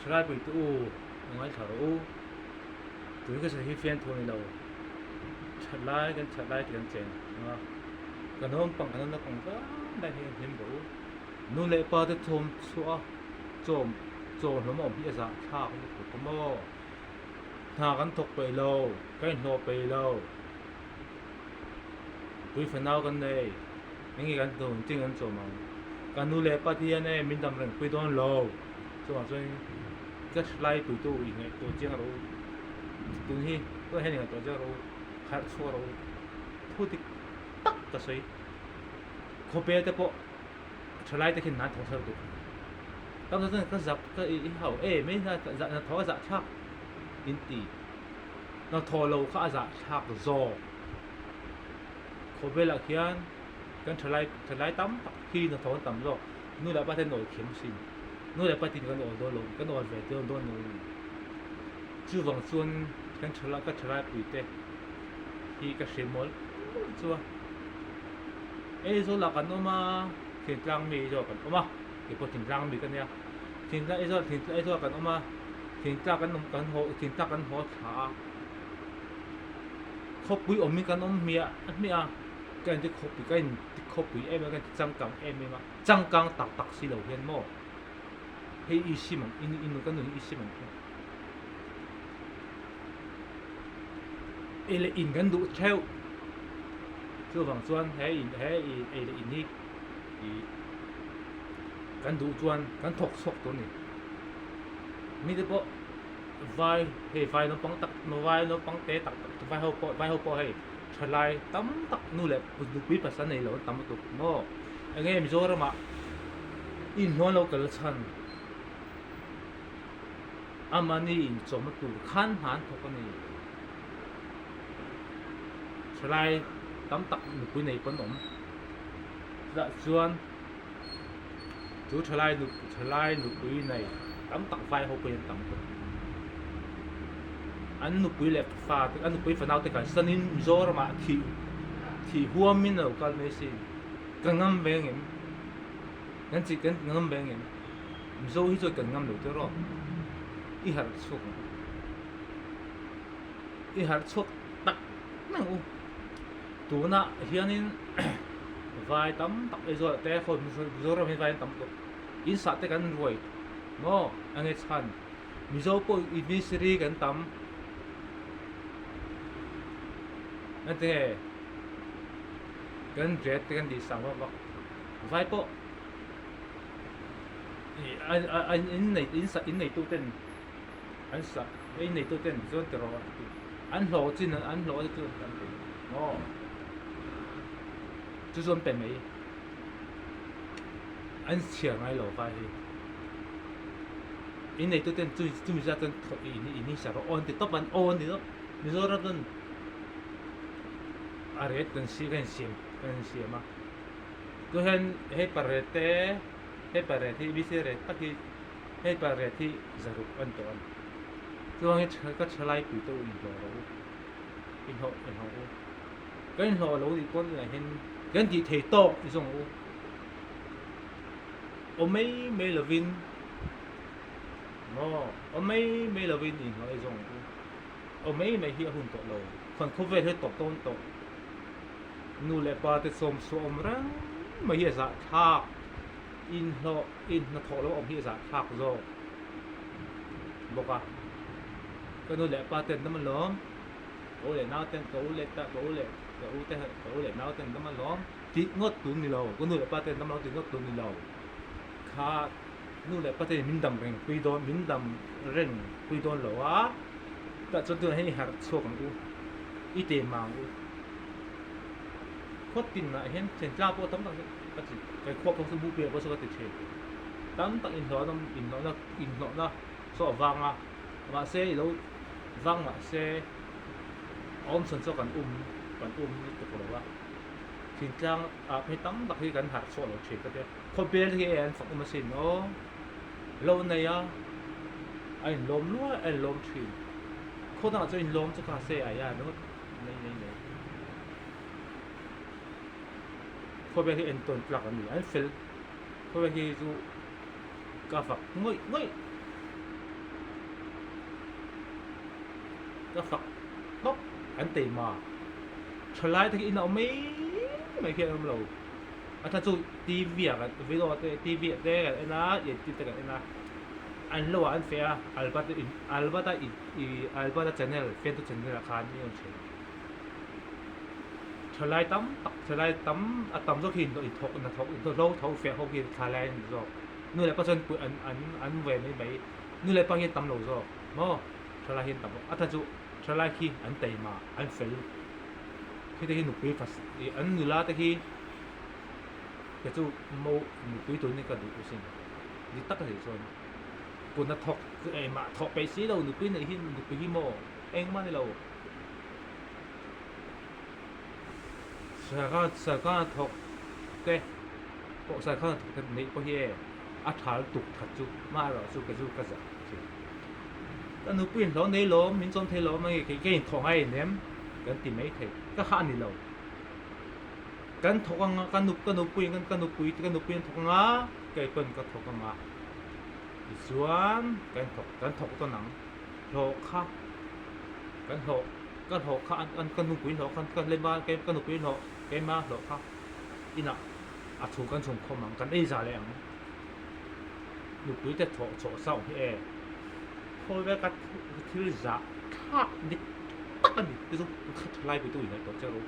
Thalai puitu u, a ngaithla rawh u. Tui ka sawi hi fian thu a ni lo. Thatlai kan thatlai ti kan chen ang a, kan naupang kan naupang vang lai hi hlim rawh u. Nu leh pa te thawm chhuah a chawm chaw hlawm a awm hi a zah thlak lutuk a maw? Hna kan thawk peih lo, ka inhlawh peih lo. Tui fanau kan nei, eng nge kan tun chin kan chawm ang? Ka nu leh pa te hian e min dam reng pui dawn lo. Chuvang chuan ka thalai puitu i ngaihtuah chiang rawh u. Tun hi tunah hian i ngaihtuah chiang rawh u, harh chhuak rawh u. Thu dik tak ka sawi. Khawpe te pawh thalai te khian hna an thawk nasa lutuk. Tam tak chuan ka zak ka i hau e mai hna thawh a zah thlak in ti. Hnathawh lo kha a zah thlak zawk. Khawvelah khian kan thalai thalai tam tak hi hnathawh an tam zawk. Nu leh pa te an awl thiam sin. Nu leh pa tin kan awl dawn lo, kan awl ve dawn dawn lo a ni. Chuvang chuan kan thalai ka thalai pui te hi ka hre mawl mawl chu a. Aizawl ah kan awm a, thingtlang mi Aizawl ah kan awm a, keipawh thingtlang mi ka nia. Thingtlang Aizawl thingtlang Aizawl ah kan awm a, thingtlang kan awm kan haw thingtlang kan haw thla a. Khawpui awmin kan awm hmiah hmiah a, ka inti khawpui ka inti khawpui em em a, ka inti changkang em em a, changkang tak tak si lo hian maw hei i sim ang in in ka nun hi i sim ang chu. Ei leh in kan duh theuh chuvang chuan he in he ei leh in hi ih kan duh chuan kan thawk chhuak tur a ni. Mite pawh vai hei vai naupang tak vai naupang te tak tak vai ho pawh vai ho pawh hei thalai tam tak nu leh nupui pasal nei lo an tam lutuk maw eng nge Mizoramah inhnuai lo kal chhan a mahni inchawmna tur khan hna an thawk a ni thalai tam tak nupui nei pawn awm chutah chuan. Chu thalai nu thalai nupui nei tam tak vai ho pawhin an tam tawh. An nupui leh fa te an nupui fanau te kalsanin Mizoramah thih thih huamin a lo kal mai asin. Ka ngam ve ang em? Kan chi kan ngam ve ang em? Mizo hi chuan kan ngam lo tiraw? I harh chhuak ang u. I harh chhuak tak mai ang u. Tunah hianin vai tam tak Aizawl ah te Mizoram hi vai an tam tawh. In sah te kan ruai maw a nge chhan Mizo pawh Ministry kan tam engtinge kan rate te kan tih sang vak vak vai pawh ih an nei in sah in neitu ten an sah in neitu ten chuan ti rawh an hlawh chin an hlawh te chu an ti maw. Chu chuan pe mai an chhiar ngai lo vai hi. In neitu ten chu chumi zat chuan thawh in in hi sa rawh aw an ti tawp an aw an ti tawp. Mizoram chuan a ret kan si kan insiam kan insiam a. Tu hian hei pariat te hei pariat hi BC ret tak hi hei pariat hi zaruk a ni tawh a ni. Chuangin ka thalai pui te u inhlawh rawh u inhlawh inhlawh u. Kan inhlawh lo tih pawn inah hian kan tih thei tawk i zawng u. Aw mai mai lovin maw aw mai mai lovin inhlawh i zawng u. Aw mai mai hi a hun tawh lo. Khawn khawvel hi tawp dawn tawh. Nu leh pa te sawm suah awm reng mai hi a zahthlak. Inhlawh inhnathawh lo awm hi a zahthlak zawk bawk a. Ka nu leh pa ten dam alawm. Ka u leh nau ten ka u leh ta ka u leh ka u te ka u leh nau ten dam alawm tih ngawt tur ni lo ka nu leh pa ten dam alawm tih ngawt tur ni lo kha nu leh pa ten min dam reng pui dawn min dam reng pui dawn lo a tah chuan tunah hian i harh chhuak ang u i te mang u khaw tinah hian thentlang pawh tam tak ka ti kai khuap pawh saw buhpui pawh saw ka ti thin tam tak inhlawhna inhlawhna inhlawhna saw a vang a mahse i lo Vang mah se a awm chhan chu kan um kan um lutuk lo a, thingtlang ah phei tam tak hi kan harh chhuah lo thin ka tia. Khawbel hi an fak awm asin aw, lo nei a, a inlawm luai a inlawm thin. Khaw dangah chuan inlawm chu kha se a ia ringawt nei nei nei. Khawbel hi entawn tlak an ni, an fel. Khawbel hi chu ka fak ngawih ngawih. Ka fak tawp an teima thalai te khi in a awm mai mai khi an awm lo. A tha chu TV ah kan video te TV ah te kan en a youtube te kan en a an lo ah an feh a Albert in Albert a i Albert a channel fiantu channel ah khan i awm thin. Thalai tam tak thalai tam a tam zawk hi in thawk hnathawk hlo tho feh ho khi thalai an ni zawk. Nu leh pa chuan an an an ve mai mai nu leh pa hi an tam lo zawk maw. Thalai hi an tam a tha chu thalai khi an taima an fel khi te khi nupui fas ih an nula te khi kei chu mo nupui tur hi ka duh asin dik tak a nih chuan kut a thawk engmah thawk peih si lo nupui neih hi nupui hi maw engmah ni lo sarkar sarkar a thawk te pawh sarkar a thawk te neih pawh hi e a tha lutuk that chu amaherawhchu kei chu ka zah thin. Ka nupui in hlawh nei lawm, min chawm thei lawm ange kei ka inthawh ngai in em? Kan ti mai thei. Ka hah ni lo. Kan thawk anga ka nu ka nupui in ka nupui ka nupui in thawk anga kei pawn ka thawk anga tichuan kan thawk kan thawk tawn ang. Hlawh kha kan hlawh ka hlawh kha an ka nupui hlawh kha ka lema ka nupui hlawh keima hlawh kha inah a chhung kan chhung khawm ang kan ei za leh ang. Nupui te thawh chawh sauh hi e. Khawi vel ka thil zah thlak dik tak a ni. Chu chu ka tha lai pui tu in ngaihtuah che ru.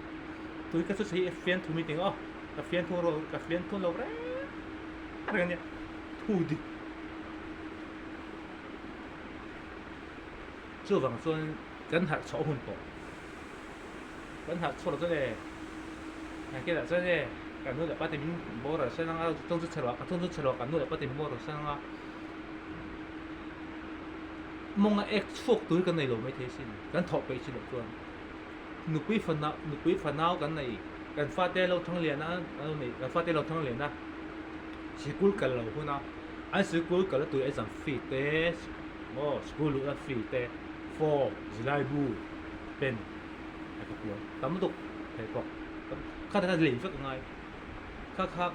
Tui ka chu sawi e fian thu mi ting aw. Ka fian thu ro ka fian thu lo reng reng a nia. Thu dik. Chuvang chuan kan harh chhuah hun tawh. Kan harh chhuah lo chuan e nakinah chuan e kan nu leh pa te min boral san anga thung chu chhe lo ah thung chu chhe lo ah kan nu leh pa te min boral san anga mawnga ek chhuak tur hi kan nei lo maithei asin kan thawh peih chin loh chuan nupui fanau nupui fanau kan nei kan fate lo thang lian a an lo nei kan fate lo thang lian a sikul kal lo hun a an sikul kal a tui exam fee te maw sikul luhna fee te form zilai bu pen a ka puan tam lutuk thei pawh kha taka lei vek a ngai kha kha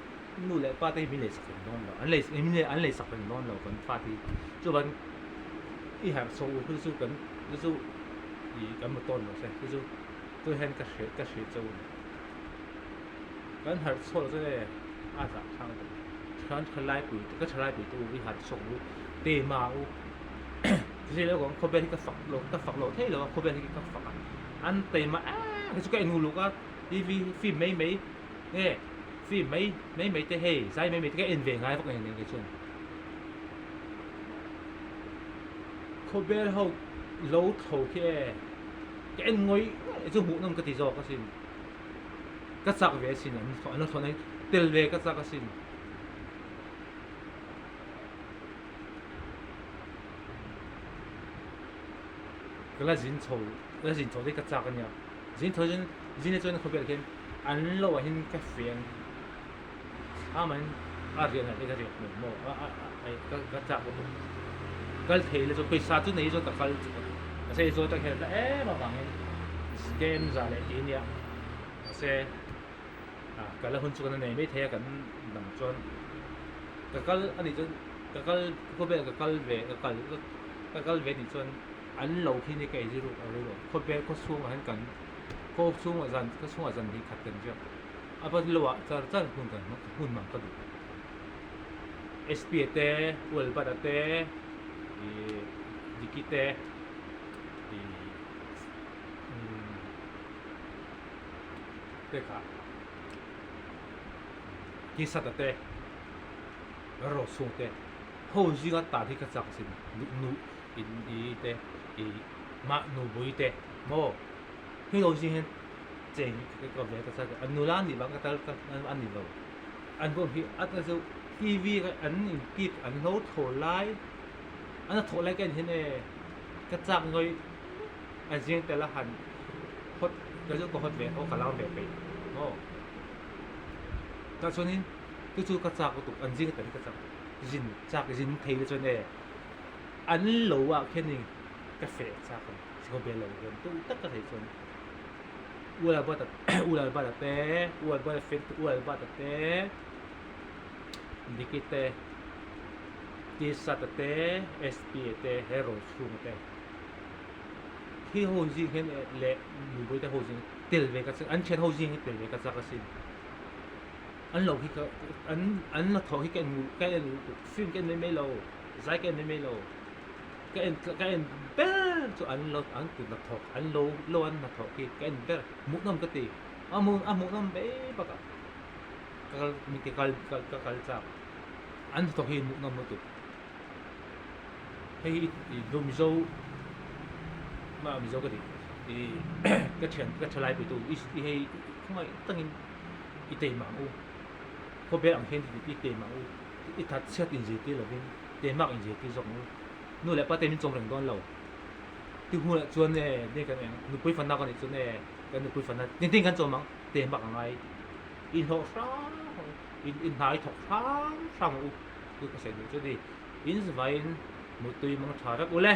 nu leh pa te hi min lei sak reng dawn lo an lei min lei an lei sak reng dawn lo kan fa te hi chuan i harh chho u chu chu kan chu chu ih kan hmu tawn lo se chu chu chu hian ka hre ka hre chauh a ni kan harh chhuak lo chuan e a zah thlak a ni kan thalai pui te ka thalai pui te u i harh chhuak u tema u. Zir erawh khawvel hi ka fak lo ka fak loh theih lo a khawvel hi ka fak a an taima em kei chu ka en uluk a TV film mai mai nge film mai mai mai te hei zai mai mai te ka en ve ngai vak nen kei chuan khawvel ho lo tho khi e ka en ngawih ngawih chu hmuh nawm ka ti zawk asin ka chak ve asin an an lo thlawh na hi tel ve ka chak asin. Ka la zin chho ka la zin chho te ka chak a nia zin chho chuan zin te chuan khawvel khian an lo ah hian ka fian a man a riah nalh te ka riah hmel maw a a a ka ka chak lutuk kal thei la chu pawisa chu nei zawt a kal chu mahse zawt a khelh ta em avangin game za leh tih a nia mahse. Ah kal a hun chu kan a nei mai thei a kan dang chuan ka kal a nih chuan ka kal khawvel ka kal ve ka kal ka kal ve nih chuan an lo khi ni ka ei ruk a ril awm khawvel khaw chhungah hian kan khaw chhungah zan khaw chhungah zan hnih khat kan ziak a va lo ah char char hun kan hmang hun hmang ka duh sp-a te u albert-a te ih diki te ih umm. Te kha Kisata te Rosung te ho zinga tan hi ka chak asin nu in i te i mah nu bui te maw hi ho zing hian cheng hi ka ve ka chak an nula nih vang ka tal ka an ni lo an bawm hi a ta chu TV an in kip an hlo thaw lai an thawh lai ka en hian e ka chak ngawih A zing tel a han hawt ka chu ka hawt ve tho ka lar ve peih maw tah chuanin chu chu ka chak lutuk an zing tel hi ka chak zin chak zin thei te chuan e an lo ah khianin ka feh chak a ni khawvel lo hian tu tak ka thei chuan u Albert u Albert a te u Albert a fek u Albert a te Diki te T-shirt a te SP a te hero chhung a te. Khi ho zing hian leh nupui te ho zing tel ve ka chak an thian ho zing hi tel ve ka chak asin. An lo hi ka an an la thawh hi ka en ka en film ka en mai mai lo zai ka en mai mai lo ka en ka en ber chu an lo an kut hnathawk an lo lo an hnathawh khi ka en ber hmuhnawm ka ti a hmuh a hmuhnawm mai bakah ka kal mi te kal ka kal chak an hnathawk hi hmuhnawm lutuk. Hei hi i Mizo mah Mizo ka ti i ka thian ka thalai puitu i hei khawngaih takin i teimah ang u khawvel ang hian i teimah ang u i that chhiat inzirtir lovin teimak inzirtir zawk ang u nu leh pa te min chawm reng dawn lo ti hunah chuan e ni kan eng nupui fana ka nih chuan e kan nupui fana tin kan chawm ang teimak a ngai inhlawh hrang hrang in hna i thawk hrang hrang ang u. Chu ka sawi duh chu ni. In zavaiin muttui mang tha vek ule.